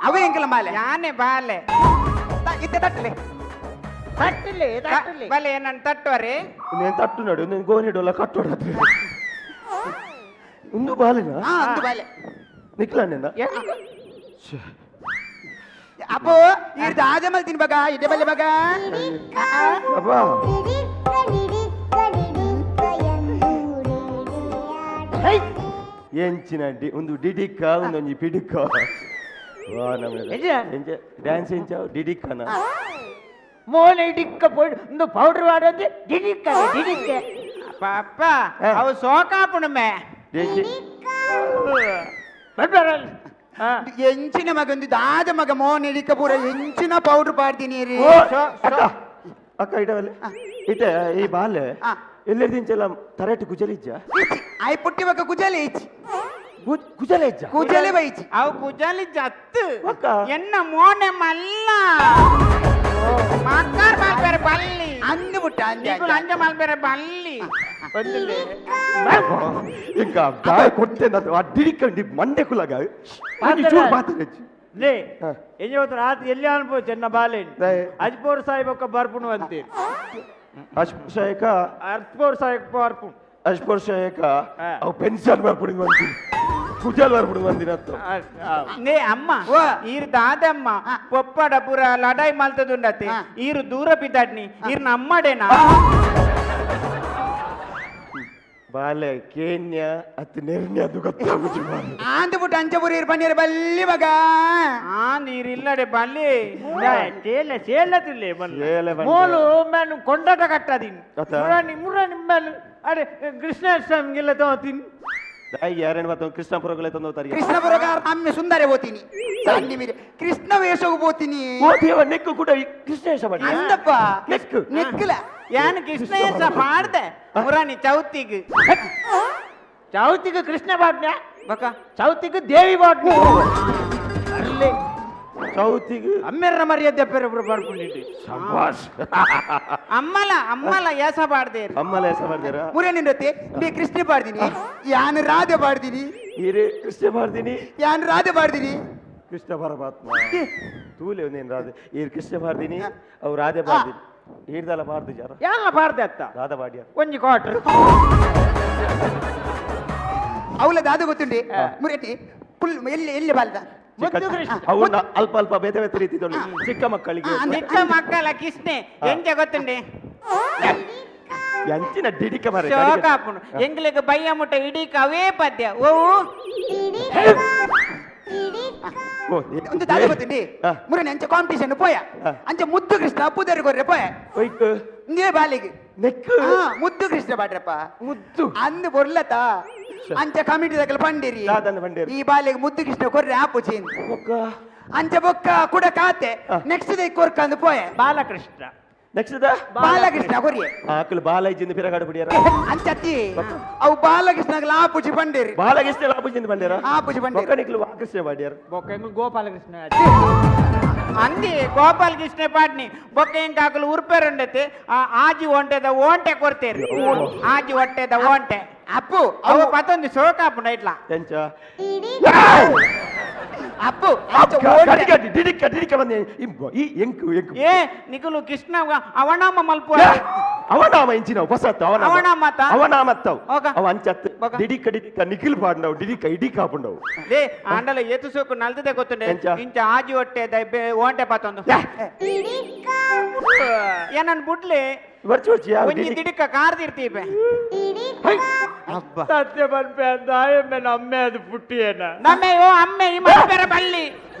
ಅವೇ ಎಂಕಲ್ನ ಬಾಲೆ. ಯಾನೆ ಬಾಲೆ. ಇತ್ತೆ ತಟ್ಟಲೆ. ತಟ್ಟಲೆ ತಟ್ಟಲೆ. ಬಲೆ ನನ್ನ ತಟ್ಟುವರೆ. నేను తట్టున్నాడు నేను గోనిడోలా కట్టోడు ఉందు బాలేనా? ಆ ಅಂದು ಬಾಲೆ. నిక్లా ಅಪ್ಪೋ ಇರ್ದ ಆಜಮಲ್ ತಿನ್ ಬಗ ಇಡೆ ಬಲ್ಲೆ ಬಗ. అబ్బా ಎಂಚಿನ ಒಂದು ಡಿಡಿಕ್ಕ ಒಂದೊಂಜಿ ಪಿಡಿಕ್ಕ ವಾ ನಮ್ಮ ಎಂಚ? ಎಂಚ ಡ್ಯಾನ್ಸ್ ಎಂಚಾವ್ ಡಿಡಿಕ್ಕನ? ಮೋನೆ ಡಿಕ್ಕ ಪೋಯ್ಡು ಒಂದು ಪೌಡರ್ ವಾಡೊಂದು ಡಿಡಿಕ್ಕ ಡಿಡಿಕ್ಕ. ಪಾಪ ಅವು ಸೋಕಾಪುಣಮೆ. ಎಂಚಿನ ಮಗ ಒಂದು ದಾದ ಮಗ ಮೋನ್ ಇಡಿಕ ಪೂರ ಎಂಚಿನ ಪೌಡರ್ ಪಾಡ್ತೀನಿ ರೀ. ಓ ಅಕ್ಕ ಅಕ್ಕ ಇಡವಲ್ಲ ಇತ್ತೆ ಈ ಬಾಲೆ ಎಲ್ಲೆರ್ದಿಂಚೆಲ್ಲ ತರಟು ಕುಜಲಿಜ್ಜ? ಇಚ್ಚಿ ಆಯ್ ಪುಟ್ಟಿ ಬಕ ಕುಜಲೆ ಇಚ್ಚಿ. ಕುಜಲೆ ಇಜ್ಜ? ಕುಜಲೆ ಬೈಚಿ. ಅವು ಕುಜಲಿ ಜತ್ತು. ಅಕ್ಕ. ಎನ್ನ ಮೋನೆ ಮಲ್ಲ ಮಕ್ಕಾರ್ ಮಲ್ಪೆರೆ ಬಲ್ಲಿ. ಅಂದು ಬುಟ್ಟ ಅಂದೆ. ನಿಕುಲು ಅಂಜ ಮಲ್ಪೆರೆ ಬಲ್ಲಿ. ఇంకా ಗಾಯ ಕೊಟ್ಟೆ ಆ ಡಿಡಿಕ್ಕಂಡಿ ಮಂಡೆ ಕುಲಗ ಚೂರು ಪಾತ್ರೆ. ಲೇ ಎಂಜ ರಾತ್ರಿ ಎಲ್ಲಿ ಅನ್ಪೋ ಚೆನ್ನ ಬಾಲೆ. ದಯೆ. ಅಜ್ಪೋರ್ ಸಾಹಿಬ್ ಒಕ್ಕ ಬರ್ಪುಣು ಅಂತೀರಿ. ಅಶ್ಪೋಷಯಕ ಅಜ್ಪೋರ್ ಸಾಹಿಬ್ ಬರ್ಪುಣು. ಅಶ್ಪೋಷಯಕ ಅವು ಪೆನ್ಷನ್ ಬರ್ಪುಡಿ ಬಂದಿ ಕುಜಲ್ ಬರ್ಪುಡಿ ಬಂದಿನ. ನೇ ಅಮ್ಮ ಈರು ದಾದಮ್ಮ ಪೊಪ್ಪಡ ಪೂರ ಲಡಾಯಿ ಮಲ್ತದುಂಡತೆ. ಈರು ದೂರ ಬಿದ್ದಾಡ್ನಿ ಈರು ನಮ್ಮಡೇನಾ? ಬಾಲೆ ಕೇನ್ಯ ಅತ್ ನೆರ್ನ್ಯ ಅದು ಗೊತ್ತಾಗುಜಿ ಬಾಲೆ. ಆಂದು ಬುಟ್ಟ ಅಂಚಪುರಿ ಇರ್ ಪನ್ನೀರ್ ಬಲ್ಲಿ ಮಗ. ಆ ನೀರಿಲ್ಲಡೆ ಬಲ್ಲಿ. ಸೇಲ ಸೇಲ ತಿಲ್ಲೆ ಸೇಲೆ ಬಂಡೆ. ಮೋಲು ಮ್ಯಾನು ಕೊಂಡಾಟ ಕಟ್ಟದಿನ್. ಅತ್ತ? ಮುರಾಣಿ ಮುರಾಣಿ ಮ್ಯಾನು ಅರೆ ಕೃಷ್ಣಾಷ್ಟಮಿಗೆಲ್ಲ ತಗೋತೀನಿ. ದಾಯಿ ಯಾರೇನು ಬತ್ತ ಕೃಷ್ಣಪುರಗಳೇ ತಂದು ಹೋಗ್ತಾರೆ. ಕೃಷ್ಣಪುರಗ ಅಮ್ಮೆ ಸುಂದರ ಹೋತೀನಿ ಸನ್ನಿ ಮೀರೆ ಕೃಷ್ಣ ವೇಷಕ್ಕೆ ಹೋತೀನಿ. ಓ ದೇವ ನೆಕ್ಕು ಕೂಡ ಕೃಷ್ಣ ವೇಷ ಮಾಡಿ. ಅಂದಪ್ಪ. ನೆಕ್ಕು. ನೆಕ್ಕಲ. ಯಾನು ಕೃಷ್ಣ ವೇಷ ಪಾಡ್ದೆ ಮುರಾಣಿ ಚೌತಿಗ್. ಚೌತಿಗೆ ಕೃಷ್ಣ ಬಾಟ್ನ ಬಕ ಚೌತಿಗೆ ದೇವಿ ಬಾಟ್ನ ಅಲ್ಲಿ. ಚೌತಿಗೆ ಅಮ್ಮೆರ್ನ ಮರ್ಯಾದೆ ಪೆರೆ ಬರ್ಪುಂಡಿಟ್ಟು ಶಬಾಷ್. ಅಮ್ಮಲ ಅಮ್ಮಲ ಏಸ ಪಾಡ್ದೇರು. ಅಮ್ಮಲ ಏಸ ಪಾಡ್ದೇರಾ? ಮುರೇ ನಿಂಡತೆ ಬಿ ಕೃಷ್ಣ ಪಾಡ್ದಿನಿ, ಯಾನ್ ರಾಧೆ ಪಾಡ್ದಿನಿ. ಈರೆ ಕೃಷ್ಣ ಪಾಡ್ದಿನಿ, ಯಾನ್ ರಾಧೆ ಪಾಡ್ದಿನಿ. ಕೃಷ್ಣ ಪರಮಾತ್ಮ ತೂಲೆ ಒಂದೇನು ರಾಧೆ. ಈರ್ ಕೃಷ್ಣ ಪಾಡ್ದಿನಿ, ಅವು ರಾಧೆ ಪಾಡ್ದಿನಿ. ಈರ್ದಲ ಪಾಡ್ದು ಜರ ಯಾನ್ಲ ಪಾಡ್ದೆ ಅತ್ತ ರಾಧಾ ಪಾಡ್ಯ ಒಂಜಿ ಕ್ವಾರ್ಟರ್. ಅವಳ ದಾದ ಗೊತ್ತುಂಡಿ ಮುರೇಟಿ ಫುಲ್ ಎಲ್ಲಿ ಎಲ್ಲಿ ಬಾಲ್ದ. ಅವನ್ನ ಅಲ್ಪ ಅಲ್ಪ ಬೇತೆ ಬೇತೆ ರೀತಿ ಚಿಕ್ಕ ಮಕ್ಕಳಿಗೆ. ಚಿಕ್ಕ ಮಕ್ಕಳ ಕಿಸ್ನೆ ಎಂಚ ಗೊತ್ತುಂಡಿ? ಎಂಚಿನ ಡಿಡಿಕ ಮರೆ ಶೋಕ ಆಪುಂಡು ಎಂಗ್ಲಿಗ್ ಬಯ್ಯ ಮುಟ್ಟ ಇಡೀಕ ಅವೇ ಪದ್ಯ. ಓ ಒಂದು ದಾದ ಗೊತ್ತುಂಡಿ ಮುರನೆ ಅಂಚ ಕಾಂಪಿಟಿಷನ್ ಪೋಯ, ಅಂಚ ಮುದ್ದು ಕೃಷ್ಣ ಪುದರ್ ಕೊರ್ರೆ ಪೋಯ ಇಂದೇ ಬಾಲಿಗೆ ನೆಕ್ ಮುದ್ದು ಕೃಷ್ಣ ಪಾಡ್ರಪ್ಪ ಮುದ್ದು ಅಂದು ಬೊರ್ಲತ ಅಂಚ ಕಮಿಟಿ ದಕಲ್ ಪಂಡಿರಿ ಪಂಡಿರಿ ಈ ಬಾಲಿಗೆ ಮುದ್ದು ಕೃಷ್ಣ ಕೊರ್ರೆ ಆಪುಚಿ ಅಂಚ ಬೊಕ್ಕ ಕುಡ ಕಾತೆ ನೆಕ್ಸ್ಟ್ ಡೇ ಕೊರ್ಕಂದು ಪೋಯ ಬಾಲಕೃಷ್ಣ ನೆಕ್ಸ್ಟ್ ಬಾಲಕೃಷ್ಣ ಕೊರಿಯೆ ಆಕಲು ಬಾಲ ಇಜ್ಜಿಂದ ಪಿರಗಾಡು ಬಿಡಿಯಾರ ಅಂಚತ್ತಿ ಅವು ಬಾಲಕೃಷ್ಣಗಳ ಆಪುಚಿ ಪಂಡಿರಿ ಬಾಲಕೃಷ್ಣ ಆಪುಚಿಂದ ಬಂಡೇರ ಆಪುಚಿ ಪಂಡೇರಿ ಬೊಕ್ಕನಿಕ್ಲು ಕೃಷ್ಣ ಪಾಡ್ಯಾರ ಬೊಕ್ಕ ಎಂಗ್ಲು ಗೋಪಾಲಕೃಷ್ಣ ಅಂದಿ ಗೋಪಾಲಕೃಷ್ಣ ಪಾಟ್ನಿ ಬೊಕ್ಕ ಎಂಕ ಆಕಲು ಉರ್ಪೆರುಂಡತೆ ಆ ಆಜಿ ಒಂಟೆದ ಓಂಟೆ ಕೊರ್ತೇರಿ ಆಜಿ ಒಟ್ಟೆದ ಓಂಟೆ ಅಪ್ಪು ಅವು ಪತ್ತೊಂದು ಶೋಕ ಆಪುಂಡು ಇಟ್ಲ ಎಂಚ ಅಪ್ಪು ಗಡಿ ಡಿಡಿಕ ಡಿಡಿಕ ಬಂದೆ ಈ ಎಂಕು ಎಂಕು ಏ ನಿಕುಲು ಕೃಷ್ಣ ಅವನಾಮ ಮಲ್ಪು ಅವನಾಮ ಇಂಚಿನ ಹೊಸತ್ತು ಅವನಾಮ ಅವನಾಮತ? ಅವನಾಮತ್ತವು ಓಕ. ಅವ ಅಂಚತ್ತು ಡಿಡಿಕ ಡಿಡಿಕ ನಿಖಿಲ್ ಪಾಡ್ನವು ಡಿಡಿಕ ಇಡಿಕ ಹಾಪುಂಡವು ಲೇ ಆಂಡಲ ಏತು ಸೋಕು ನಲ್ದದೆ ಗೊತ್ತುಂಡೆ ಎಂಚ? ಇಂಚ ಆಜಿ ಒಟ್ಟೆ ಓಂಟೆ ಪತ್ತೊಂದು ಏನನ್ ಬುಡ್ಲೆ ವರ್ಚು ವರ್ಚು ಯಾವ ಒಂಜಿ ದಿಡಿಕ ಕಾರ್ದಿರ್ತೀಪೆ ಸತ್ಯ ಪನ್ಪೆ ಅಂದ ಆಯಮ್ಮೆ ನಮ್ಮೆ ಅದು ಪುಟ್ಟಿಯೇನ ನಮ್ಮೆ ಓ ಅಮ್ಮೆ ಈ ಮಣಿಪೆರ ಬಲ್ಲಿ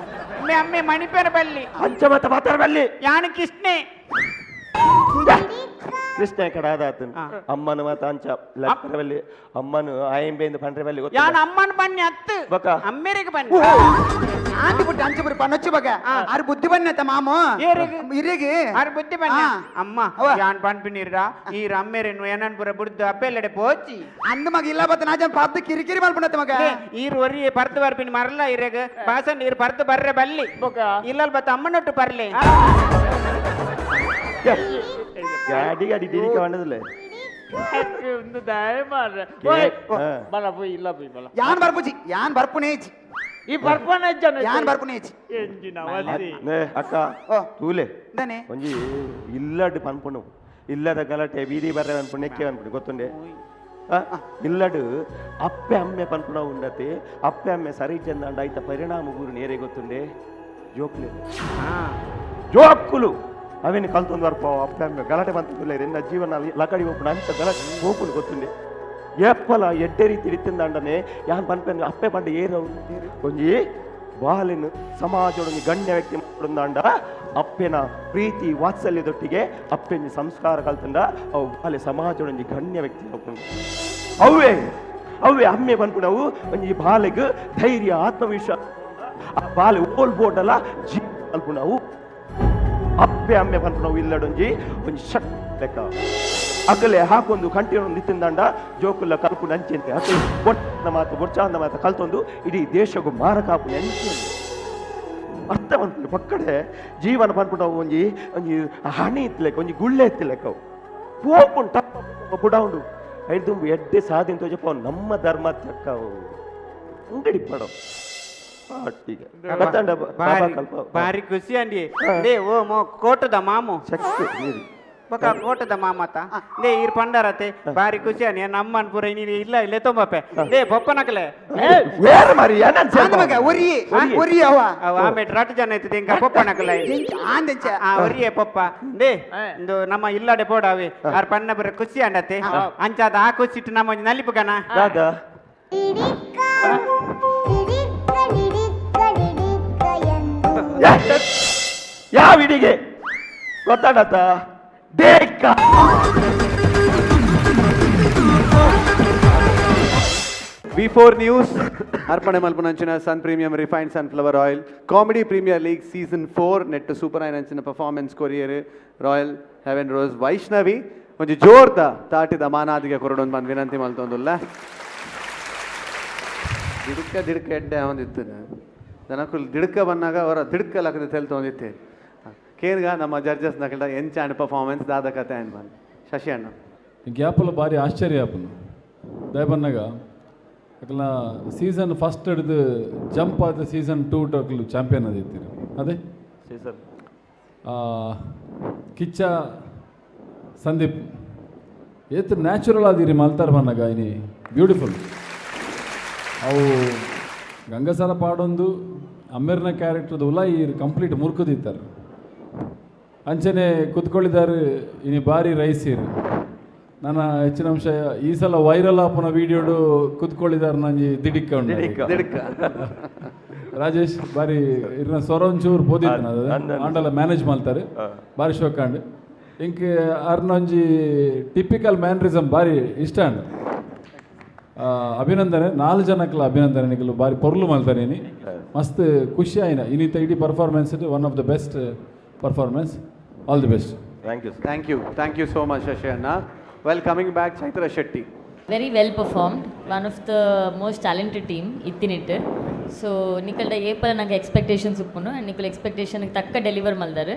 ಅಮ್ಮೆ ಅಮ್ಮೆ ಮಣಿಪೆರ ಬಲ್ಲಿ ಅಂಚ ಮತ್ತ ಮಾತಾಡ ಬಲ್ಲಿ ಯಾನು ಕೃಷ್ಣೆ ಕೃಷ್ಣ ಕಡಾದಾತನ್ ಅಮ್ಮನ ಮಾತ ಅಂಚ ಲಕ್ಕರವಲ್ಲಿ ಅಮ್ಮನು ಆಯಂಬೆಂದು ಪಂಡ್ರೆ ಬಲ್ಲಿ ಗೊತ್ತಿಲ್ಲ. ಯಾನು ಅಮ್ಮನ ಬನ್ನಿ ಅತ್ತು ಬೊಕ್ಕ? ಅಮ್ಮೆರಿಗೆ ಬನ್ನಿ ಆಂಟಿ ಪುಟ್ಟ ಅಂಚ ಪುರಿ ಪನೊಚ್ಚು ಬಗ ಆರು ಬುದ್ಧಿ ಬನ್ನತ ಮಾಮ ಏರಿಗೆ? ಇರಿಗೆ ಆರು ಬುದ್ಧಿ ಬನ್ನಿ ಆ. ಅಮ್ಮ ಅವ್ವ. ಯಾನ್ ಪನ್ಪಿನಿರ ಈ ರಮ್ಮೆರೆನು ಏನನ್ ಪುರ ಬುಡ್ದು ಅಪ್ಪೆಲ್ಲಡೆ ಪೋಚಿ ಅಂದ ಮಗ ಇಲ್ಲ ಬತ್ತ ನಾಜನ್ ಪದ್ದು ಕಿರಿಕಿರಿ ಮಲ್ಪುಣತ ಮಗ ಲೇ, ಈರ್ ಒರಿ ಪರ್ದು ಬರ್ಪಿನಿ ಮರಲ ಇರೆಗ್ ಬಾಸನ್ ಈರ್ ಪರ್ದು ಬರ್ರೆ ಬಲ್ಲಿ ಇಲ್ಲಲ್ ಬತ್ತ ಅಮ್ಮನೊಟ್ಟು ಬರ್ಲೆ ಗಾಡಿ ಗಾಡಿ ಡಿಡಿಕ ಬಂಡದಲ್ಲೇ ಒಂದು ದಯ ಮಾರ್ರೆ ಬಲ ಪೋಯ್ ಇಲ್ಲ ಪೋಯ್ ಬಲ ಯಾನ್ ಬರ್ಪುಜಿ ಯಾನ್ ಬರ್ಪುನೇಜಿ ಈ ಬರ್ಪನ ಜನ ಯಾನ್ ಬರ್ಪುನೇಜಿ ಎಂಜಿನ ಅವಧಿ ನೇ ಅಕ್ಕ ಓ. ತೂಲೆ ದನೆ ಒಂಜಿ ಇಲ್ಲಡ್ ಪನ್ಪುಣು ಇಲ್ಲದ ಗಲಾಟೆ ಬೀದಿ ಬರ್ರೆ ಪನ್ಪುಣು ನೆಕ್ಕೆ ಪನ್ಪುಣು ಗೊತ್ತುಂಡೆ ಆ? ಇಲ್ಲಡು ಅಪ್ಪೆ ಅಮ್ಮೆ ಪನ್ಪುಣ ಉಂಡತೆ ಅಪ್ಪೆ ಅಮ್ಮೆ ಸರಿ ಚಂದಾಂಡ ಐತ ಪರಿಣಾಮ ಗುರು ನೇರೆ ಗೊತ್ತುಂಡೆ ಜೋಕ್ಲೆ ಜೋಕುಲು ಅವೇನು ಕಲ್ತೊಂದು ಬರ್ಪ ಅಪ್ಪೆ ಅಮ್ಮೆ ಗಲಾಟೆ ಬಂತಿಲ್ಲ ಎನ್ನ ಜೀವನ ಲಕಡಿ ಹೋಗ್ಪುಣ ಅಂತ ಗಲಾಟೆ ಹೋಗ್ಪುಣು ಗೊತ್ತುಂಡೆ ಏಪ್ಪಲ ಎಡ್ಡೆ ರೀತಿ ಇತ್ತಿಂದಾಂಡನೆ ಯಾನ್ ಪನ್ಪೆನ್ ಅಪ್ಪೆ ಪಂಡ ಏರವು ಒಂಜಿ ಬಾಲಿನ ಸಮಾಜದೊಂದು ಗಣ್ಯ ವ್ಯಕ್ತಿ ಮಾಡ್ಕೊಂಡಾಂಡ ಅಪ್ಪೆನ ಪ್ರೀತಿ ವಾತ್ಸಲ್ಯದೊಟ್ಟಿಗೆ ಅಪ್ಪೆನ ಸಂಸ್ಕಾರ ಕಲ್ತಂಡ ಅವು ಬಾಲೆ ಸಮಾಜದೊಂದು ಗಣ್ಯ ವ್ಯಕ್ತಿ ಹೋಗ್ಕೊಂಡು ಅವೇ ಅವೇ ಅಮ್ಮೆ ಪನ್ಪುನವು ಒಂಜಿ ಬಾಲೆಗ್ ಧೈರ್ಯ ಆತ್ಮವಿಶ್ವಾಸ ಆ ಬಾಲೆ ಓಲ್ ಬೋಟಲ ಜೀವ ಕಲ್ಪುನವು ಅಪ್ಪೆ ಅಮ್ಮೆ ಪನ್ಪುನವು ಇಲ್ಲಡೊಂಜಿ ಒಂಜಿ ಶಕ್ ಲೆಕ್ಕ ಅಕಲೆ ಹಾಕೊಂದು ಕಂಟಿನ್ಯೂ ನಿತ್ತಿಂದಾಂಡ ಜೋಕುಲ್ಲ ಕಲ್ಪು ನಂಚೆಂತೆ ಅಕಲೆ ಬೊಟ್ಟನ ಮಾತು ಬೊಚ್ಚಾಂದ ಮಾತು ಕಲ್ತೊಂದು ಇಡೀ ದೇಶಕ್ಕೂ ಮಾರಕಾಪು ನಂಚೆ ಅರ್ಥ ಪನ್ಪುಂಡು ಪಕ್ಕಡೆ ಜೀವನ ಪನ್ಪುಂಡು ಒಂಜಿ ಒಂಜಿ ಹಣಿ ಇತ್ತಲೆಕ್ಕ ಒಂಜಿ ಗುಳ್ಳೆ ಇತ್ತಲೆಕ್ಕ ಪೋಪುಂಡು ಟಪ್ಪ ಪುಡೌಂಡು ಐದು ಎಡ್ಡೆ ಸಾಧಿನ ತೋಜಪ್ಪ ನಮ್ಮ ಧರ್ಮ ತಕ್ಕವು ಅಂಗಡಿ ಪಡೋ ಆಟಿಗೆ ಗೊತ್ತಂಡ ಬಾಬಾ ಕಲ್ಪ ಬಾರಿ ಖುಷಿ ಅಂಡಿ ಲೇ ಓ ಮೋ ಕೋಟದ ಮಾಮು ಶಕ್ತಿ ನೀರು ಬೊಕ ಕೋಟದ ಮಾಮತ ಲೇ ಈರ್ ಪಂಡರತೆ ಬಾರಿ ಖುಷಿ ಅನಿ ನಮ್ಮನ್ ಪೂರ ನೀನು ಇಲ್ಲ ಇಲ್ಲೇ ತೊಂಬಪ್ಪೆ ಲೇ ಬೊಪ್ಪನಕಲೆ ಬೇರೆ ಮಾರಿ ಏನನ್ ಆಂದ ಮಗ ಒರಿ ಒರಿ ಅವ ಅವ ಆಮೇಲೆ ರಟ್ ಜನ ಇತ್ತು ಇಂಕ ಪೊಪ್ಪನಕಲೆ ಆಂದಂಚ ಆ ಒರಿಯೇ ಪೊಪ್ಪ ಲೇ ಇಂದು ನಮ್ಮ ಇಲ್ಲಡೆ ಪೋಡಾವೆ ಆರ್ ಪಣ್ಣ ಬರ ಖುಷಿ ಅಂಡತೆ ಅಂಚಾದ ಆ ಖುಷಿ ಇಟ್ಟು ನಮ್ಮ ಒಂಜಿ ನಲಿಪುಗನ ದಾದಾ ಯಾವ ಇಡಿಗೆ ಗೊತ್ತಾಡತ್ತ ಡೇಕ ವಿ4 ನ್ಯೂಸ್ ಅರ್ಪಣೆ ಮಲ್ಪುನಂಚಿನ Sun premium refined sunflower oil comedy premier league season 4 net super ಐನಂಚಿನ performance courier royal heaven rose Vaishnavi ಒಂಜಿ ಜೋರ್ದ ತಾಟಿದ ಮಾನಾದಿಗೆ ಕೊರಡೊಂದು ಬಂದು ವಿನಂತಿ ಮಲ್ತೊಂದುಲ್ಲ ದಿಡ್ಕ ದಿಡ್ಕ ಎಡ್ಡೆ ಅವನಿತ್ತು. ಜನಕುಲು ದಿಡ್ಕ ಬನ್ನಾಗ ಅವರ ದಿಡ್ಕ ಲಕ್ಕದ ತೆಲ್ತೊಂದಿತ್ತೆ ಕೇನ್ಗ ನಮ್ಮ ಜಡ್ಜಸ್ ನಕಲ್ಡ ಎಂಚಾಂಡ್ ಪರ್ಫಾರ್ಮೆನ್ಸ್ ದಾದ ಕತೆ ಅಂಡ್ ಬಂದು ಶಶಿ ಅಣ್ಣ. ಗ್ಯಾಪುಲ ಭಾರಿ ಆಶ್ಚರ್ಯ ಆಪುಂಡು ದಯಬನ್ನಾಗ ಅಕಲ್ನ ಸೀಸನ್ ಫಸ್ಟ್ ಹಿಡಿದು ಜಂಪ್ ಆದ ಸೀಸನ್ ಟೂ ಅಕ್ಲು ಚಾಂಪಿಯನ್ ಅದಿತ್ತೀರಿ ಅದೇ. ಸೀಸನ್. ಕಿಚ್ಚ ಸಂದೀಪ್ ಏತ್ ನ್ಯಾಚುರಲ್ ಆದಿರಿ ಮಲ್ತಾರ ಬನ್ನಾಗ ಇನಿ ಬ್ಯೂಟಿಫುಲ್. ಅವು ಗಂಗಸರ ಪಾಡೊಂದು ಅಮ್ಮೇರ್ನ ಕ್ಯಾರೆಕ್ಟರ್ದ ಉಲ ಈ ಕಂಪ್ಲೀಟ್ ಮುರ್ಕುದಿತ್ತಾರೆ. ಅಂಚನೆ ಕುತ್ಕೊಳ್ಳಿದಾರು ಇನಿ ಬಾರಿ ರೈಸೀರು. ನನ್ನ ಹೆಚ್ಚಿನ ಅಂಶ ಈ ಸಲ ವೈರಲ್ ಆಪುನ ವೀಡಿಯೋಡು ಕುತ್ಕೊಳ್ಳಿದಾರು ನಂಜಿ ದಿಡಿಕ್ಕ ಉಂಡು. ದಿಡಿಕ್ಕ. ರಾಜೇಶ್ ಬಾರಿ ಇರ್ನ ಸ್ವರ ಒಂಚೂರು ಪೋದಿತ್ತು ಅದು ಆಂಡಲ ಮ್ಯಾನೇಜ್ ಮಾಡ್ತಾರೆ ಬಾರಿ ಶೋಕಾಂಡ್. ಇಂಕ್ ಅರ್ನೊಂಜಿ ಟಿಪಿಕಲ್ ಮ್ಯಾನ್ರಿಸಮ್ ಬಾರಿ ಇಷ್ಟ ಅಂಡ್. ಅಭಿನಂದನೆ ನಾಲ್ ಜನಕ್ಲ ಅಭಿನಂದನೆ ನಿಕಲು ಬಾರಿ ಪೊರ್ಲು ಮಲ್ತಾರೆ ಇನಿ ಮಸ್ತ್ ಖುಷಿ ಆಯ್ನ ಇನ್ನಿತ ಇಡೀ performance one of the best performance. All the best. Thank you sir. Thank you, thank you so much Shashi ಅಣ್ಣ. Well, coming back Chaitra Shetty. Very well performed, one of the most talented team ಇತ್ತಿನಿಟ್ಟು. So ನಿಕಲ್ಡ ಏಪಲ ನಂಗೆ expectations ಉಪ್ಪುನು and ನಿಕಲ್ ಎಕ್ಸ್ಪೆಕ್ಟೇಷನ್ಗೆ ತಕ್ಕ deliver ಮಲ್ದಾರು.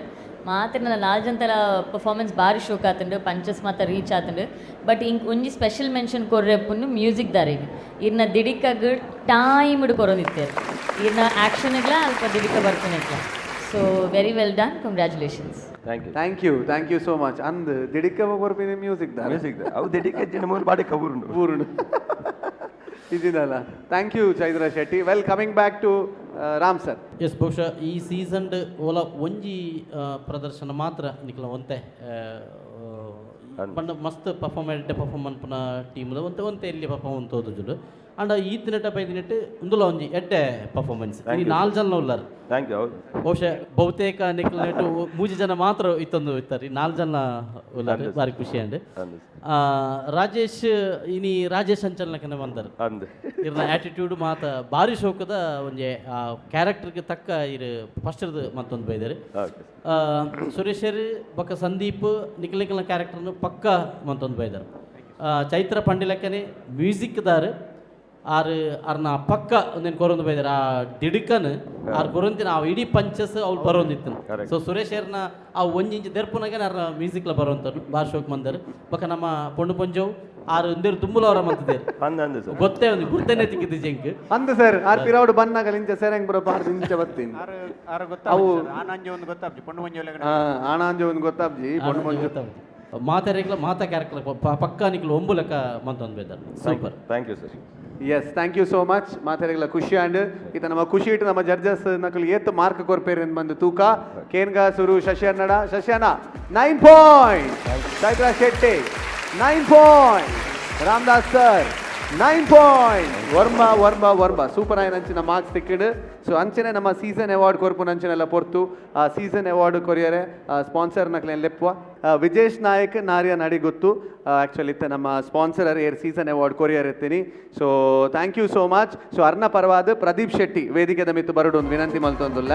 ಮಾತ್ರ ನನ್ನ ನಾಲ್ ಜನತರ performance ಭಾರಿ ಶೋಕ್ ಆತುಂಡು, punches ಮಾತ್ರ ರೀಚ್ ಆತುಂಡು. ಬಟ್ ಇಂಕ್ ಒಂಜಿ ಸ್ಪೆಷಲ್ ಮೆನ್ಷನ್ ಕೊರ್ರೆಪ್ಪುನು ಮ್ಯೂಸಿಕ್ ದಾರಿಗೆ ಇರ್ನ ದಿಡಿಕಾಗ್ ಟೈಮ್ಡ್ ಕೊರೊಂದಿತ್ತೇರು. ಇರ್ನ ಆ್ಯಕ್ಷನ್ಗ್ಲ ಅಲ್ಪ ದಿಡಿಕ ಬರ್ಪುನೆಟ್ಲ. So very well done, congratulations. Thank you. Thank you, thank you so much. ಅಂದ್ ದಿಡಿಕ್ಕ ಬರ್ಪಿನ ಮ್ಯೂಸಿಕ್ ದಾರ. ಮ್ಯೂಸಿಕ್ ಅವು ದಿಡಿಕ್ಕ ಜಿನ ಮೂರು ಬಾಡಿ ಕಬೂರುಂಡು. ಪೂರ್ಣ ಇದಿನಲ್ಲ. Thank you Chaitra Shetty. Well, coming back to Ram sir. Yes, ಬಹುಶಃ ಈ ಸೀಸನ್ಡ್ ಓಲ ಒಂಜಿ ಪ್ರದರ್ಶನ ಮಾತ್ರ ನಿಕ್ಲ ಒಂತೆ ಪಂಡ ಮಸ್ತ್ ಪರ್ಫಾರ್ಮ್ ಎಡ್ಡೆ ಪರ್ಫಾರ್ಮ್ ಅನ್ಪುನ ಟೀಮ್ ಒಂತೆ ಒಂತೆ ಎಲ್ಲಿ ಪರ್ಫಾರ್ಮ್ ತೋದುಜುಲು. ಅಂಡ ಈ ದಿನಟ ಬೈದಿನೆಟ್ ಉಂದುಲ ಒಂಜಿ ಎಡ್ಡೆ ಪರ್ಫಾರ್ಮೆನ್ಸ್. ಈ ನಾಲ್ ಜನ ಉಲ್ಲಾರ್. Thank you. ಹೌದು. ಬಹುಶಃ ಬಹುತೇಕ ನಿಕ್ಲ ನೆಟ್ಟು ಮೂಜಿ ಜನ ಮಾತ್ರ ಇತ್ತೊಂದು ಇತ್ತಾರೆ, ನಾಲ್ ಜನ ಉಲ್ಲಾರ್. ಭಾರಿ ಖುಷಿ ಅಂಡ್ ರಾಜೇಶ್ ಇನಿ ರಾಜೇಶ್ ಅಂಚಲ್ನಕನೆ ಬಂದರು. ಅಂದ್ ಇರ್ನ ಆಟಿಟ್ಯೂಡ್ ಮಾತ ಭಾರಿ ಶೋಕದ ಒಂಜಿ ಆ ಕ್ಯಾರೆಕ್ಟರ್ಗೆ ತಕ್ಕ ಇರು ಫಸ್ಟ್ ಮತ್ತೊಂದು ಬೈದಾರೆ. ಸುರೇಶರ್ ಬೊಕ್ಕ ಸಂದೀಪ್ ನಿಖಲ್ ನಿಖಲ್ನ ಕ್ಯಾರೆಕ್ಟರ್ನು ಪಕ್ಕ ಮತ್ತೊಂದು ಬೈದಾರೆ. ಚೈತ್ರ ಪಂಡಿಲಕ್ಕನೆ ಮ್ಯೂಸಿಕ್ ದಾರು ಆರು ಅರ್ನ ಪಕ್ಕ ಒಂದೇನು ಕೊರೊಂದು ಬೈದಾರೆ. ಆ ದಿಡುಕನ್ ಆರು ಕೊರೊಂತಿನ ಆ ಇಡೀ ಪಂಚಸ್ ಅವ್ರು ಬರೋಂದಿತ್ತು. ಸೊ ಸುರೇಶರ್ನ ಆ ಒಂಜಿ ಇಂಚ್ ದೆರ್ಪುನಾಗ ಅರ್ನ ಮ್ಯೂಸಿಕ್ಲ ಬರೋಂತನು ಬಾರ್ ಶೋಕ್ ಮಂದರು. ಬೊಕ್ಕ ನಮ್ಮ ಪೊಣ್ಣು ಪೊಂಜೋವು ಆರು ಒಂದೇರು ದುಂಬುಲವರ ಮಂತದೇರು. ಅಂದ ಅಂದ ಸರ್. ಗೊತ್ತೇ ಒಂದು ಗುರ್ತನೆ ತಿಕ್ಕಿದ್ದು ಜಂಕ್. ಅಂದ ಸರ್ ಆರ್ ಪಿರಾವಡು ಬನ್ನಾಗಲ ಇಂಚ ಸೆರಂಗ್ ಬರೋ ಪಾರ್ದು ಇಂಚ ಬತ್ತೀನಿ. ಆರು ಅವು ಆನಂಜಿ ಒಂದು ಗೊತ್ತಾಬ್ಜಿ ಪೊಣ್ಣು ಮಂಜು. ಆಣಾಂಜಿ ಒಂದು ಗೊತ್ತಾಬ್ಜಿ ಪೊಣ್ಣು ಮಂಜು. ಮಾತಾರಿಗ್ಲ ಮಾತಾ ಕ್ಯಾರೆಕ್ಟರ್ ಪಕ್ಕ ನಿಕ್ಲು ಒಂಬು ಲೆಕ್ಕ ಮಂತೊಂದು ಬೇದಾರ. Super. Thank you sir. Yes, thank you so much. ಮಾತಾಡಿಗಳ ಖುಷಿ ಅಂಡ್ ಈತ ನಮ್ಮ ಖುಷಿ ಇಟ್ಟು ನಮ್ಮ ಜಡ್ಜಸ್ ನಕಲು ಏತ್ ಮಾರ್ಕ್ ಕೊರ್ಪೇರ್ ಬಂದು ತೂಕ ಕೇನ್ಗ ಸುರು ಶಶಿ ಅನ್ನಡ. ಶಶಿ ಅಣ್ಣ 9 point, Chaitra Shetty 9 point, Ramdas sir 9 point, Varma Varma Varma super ಆಯ್ನ ಅಂಚಿನ ಮಾರ್ಕ್ಸ್ ತಿಕ್ಕಿಡು. ಸೊ ಅಂಚನೆ ನಮ್ಮ ಸೀಸನ್ ಅವಾರ್ಡ್ ಕೊರ್ಪುನ ಅಂಚನೆಲ್ಲ ಪೊರ್ತು ಆ ಸೀಸನ್ ಅವಾರ್ಡ್ ಕೊರಿಯರೆ ಸ್ಪಾನ್ಸರ್ ನಕ್ಲೇನ್ ಲೆಪ್ಪುವ ವಿಜೇಶ್ ನಾಯಕ್ ನಾರಿಯ ನಡಿ ಗೊತ್ತು. ಆ್ಯಕ್ಚುಲಿ ಇತ್ತ ನಮ್ಮ ಸ್ಪಾನ್ಸರ್ ಏರ್ ಸೀಸನ್ ಅವಾರ್ಡ್ ಕೊರಿಯರ್ ಇರ್ತೀನಿ. So thank you so much. So ಅರ್ನ ಪರವಾದ ಪ್ರದೀಪ್ ಶೆಟ್ಟಿ ವೇದಿಕೆದ ಮಿತ್ತು ಬರಡು ಒಂದು ವಿನಂತಿ ಮಲ್ತೊಂದುಲ್ಲ.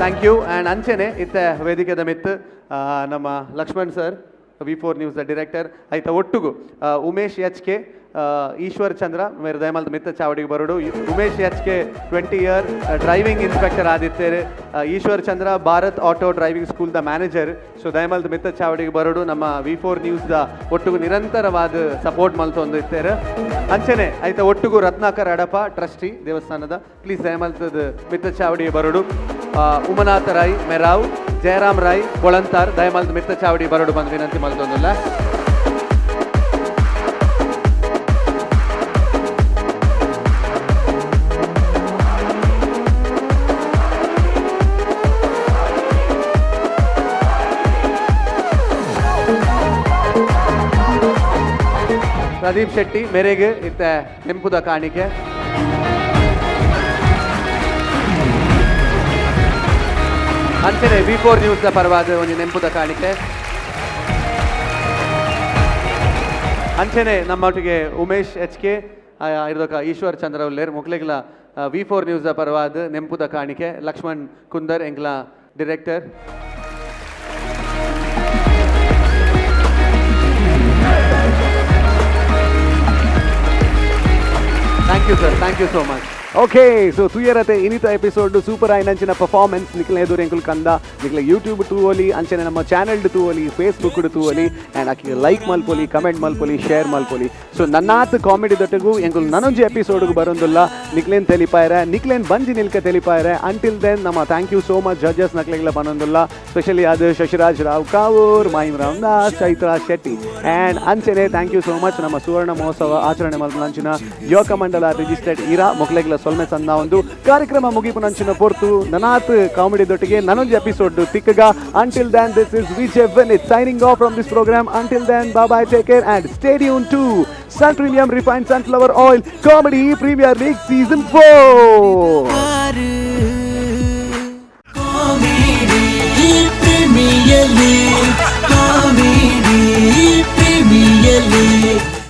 Thank you. And ಅಂಚನೆ ಇತ್ತ ವೇದಿಕೆದ ಮಿತ್ತು ನಮ್ಮ Lakshman sir V4 news director ಆಯ್ತಾ ಒಟ್ಟುಗು ಉಮೇಶ್ ಎಚ್ ಕೆ ಈಶ್ವರ್ ಚಂದ್ರ ಮೇರೆ ದಯಮಲ್ದ ಮಿತ್ತ ಚಾವಡಿಗೆ ಬರೋಡು. Umesh H K 20 year driving inspector ಆದಿತ್ತೇರು. Eshwar Chandra Bharat auto driving school the manager. So ದಯಮಲ್ದ ಮಿತ್ತ ಚಾವಡಿಗೆ ಬರೋಡು ನಮ್ಮ V4 news the ಒಟ್ಟುಗು ನಿರಂತರವಾದ ಸಪೋರ್ಟ್ ಮಲ್ತೊಂದು ಇತ್ತೇರು. ಅಂಚನೆ ಆಯ್ತಾ ಒಟ್ಟುಗು ರತ್ನಾಕರ್ ಅಡಪ ಟ್ರಸ್ಟಿ ದೇವಸ್ಥಾನದ ಪ್ಲೀಸ್ ದಯಮಲ್ತದ ಮಿತ್ತ ಚಾವಡಿಗೆ ಬರೋಡು. ಉಮನಾಥ ರಾಯ್ ಮೆರಾವ್ ಜಯರಾಮ್ ರಾಯ್ ಕೊಳಂತಾರ್ ದಯಮಲ್ದ ಮಿತ್ತ ಚಾವಡಿ ಬರೋಡು ಬಂದು ವಿನಂತಿ ಮಲ್ತೊಂದುಲ್ಲ. ಪ್ರದೀಪ್ ಶೆಟ್ಟಿ ಮೇರೆಗೆ ಇತ್ತ ನೆಂಪುದ ಕಾಣಿಕೆ. ಅಂಚನೆ V4 news the ಪರವಾದ ಒಂಜಿ ನೆಂಪುದ ಕಾಣಿಕೆ. ಅಂಚನೆ ನಮ್ಮೊಟ್ಟಿಗೆ ಉಮೇಶ್ ಎಚ್ ಕೆ ಇರ್ದೊಕ ಈಶ್ವರ್ ಚಂದ್ರ ಉಲ್ಲೇರ್ ಮೊಕ್ಲೆಗ್ಲ V4 news the ಪರವಾದ ನೆಂಪುದ ಕಾಣಿಕೆ. ಲಕ್ಷ್ಮಣ್ ಕುಂದರ್ ಎಂಗ್ಲ director. Thank you sir, thank you so much. Okay, so ತುಯರತೆ ಇನಿತ ಎಪಿಸೋಡ್ ಸೂಪರ್ ಆಯ್ನಂಚಿನ ಪರ್ಫಾರ್ಮೆನ್ಸ್ ನಿಕ್ಲ ಎದುರು ಎಂಕುಲ್ ಕಂದ. ನಿಕ್ಲ ಯೂಟ್ಯೂಬ್ ತೂವೊಲಿ, ಅಂಚನೆ ನಮ್ಮ ಚಾನೆಲ್ ತೂವೊಲಿ, ಫೇಸ್ಬುಕ್ ತೂವೊಲಿ ಆ್ಯಂಡ್ ಆಕಿ ಲೈಕ್ ಮಲ್ಪೊಲಿ, ಕಮೆಂಟ್ ಮಲ್ಪೊಲಿ, ಶೇರ್ ಮಲ್ಪೊಲಿ. ಸೊ ನನ್ನಾತ್ ಕಾಮಿಡಿ ದೊಟ್ಟಗು ಎಂಕುಲ್ ನನೊಂಜಿ ಎಪಿಸೋಡ್ಗೆ ಬರೋದಿಲ್ಲ. ನಿಕ್ಲೇನ್ ತೆಲಿಪಾಯರೆ, ನಿಕ್ಲೇನ್ ಬಂಜಿ ನಿಲ್ಕ ತೆಲಿಪಾಯರೆ. ಅಂಟಿಲ್ then ನಮ್ಮ thank you so much judges ನಕ್ಲೆಗ್ಲ ಬನ್ನೊಂದುಲ್ಲ. ಸ್ಪೆಷಲಿ ಅದು ಶಶಿರಾಜ್ ರಾವ್ ಕಾವೂರ್, ಮಹಿಮ್ ರಾಮದಾಸ್, ಚೈತ್ರಾ ಶೆಟ್ಟಿ ಆ್ಯಂಡ್ ಅಂಚನೆ thank you so much ನಮ್ಮ ಸುವರ್ಣ ಮಹೋತ್ಸವ ಆಚರಣೆ ಮಲ್ಪುನಂಚಿನ ಯೋಗ ಮಂಡಲ ರಿಜಿಸ್ಟರ್ಡ್ ಇರಾ ಮೊಕ್ಲೆಗ್ಲ ಸೊಲ್ಮೆ ಸಂದ. ಒಂದು ಕಾರ್ಯಕ್ರಮ ಮುಗಿಪುನಂಚಿನ ಪೊರ್ತು. ನನಾತ್ ಕಾಮಿಡಿ ದೊಟ್ಟಿಗೆ ನನೊಂಜಿ episode ತಿಕ್ಕಗ. Until then, this is Vijay Vineeth signing off from this program. Until then, bye, take care and stay tuned to Sun Premium Refined Sunflower Oil Comedy Premier League Season 4. Comedy Premier League, Comedy Premier League.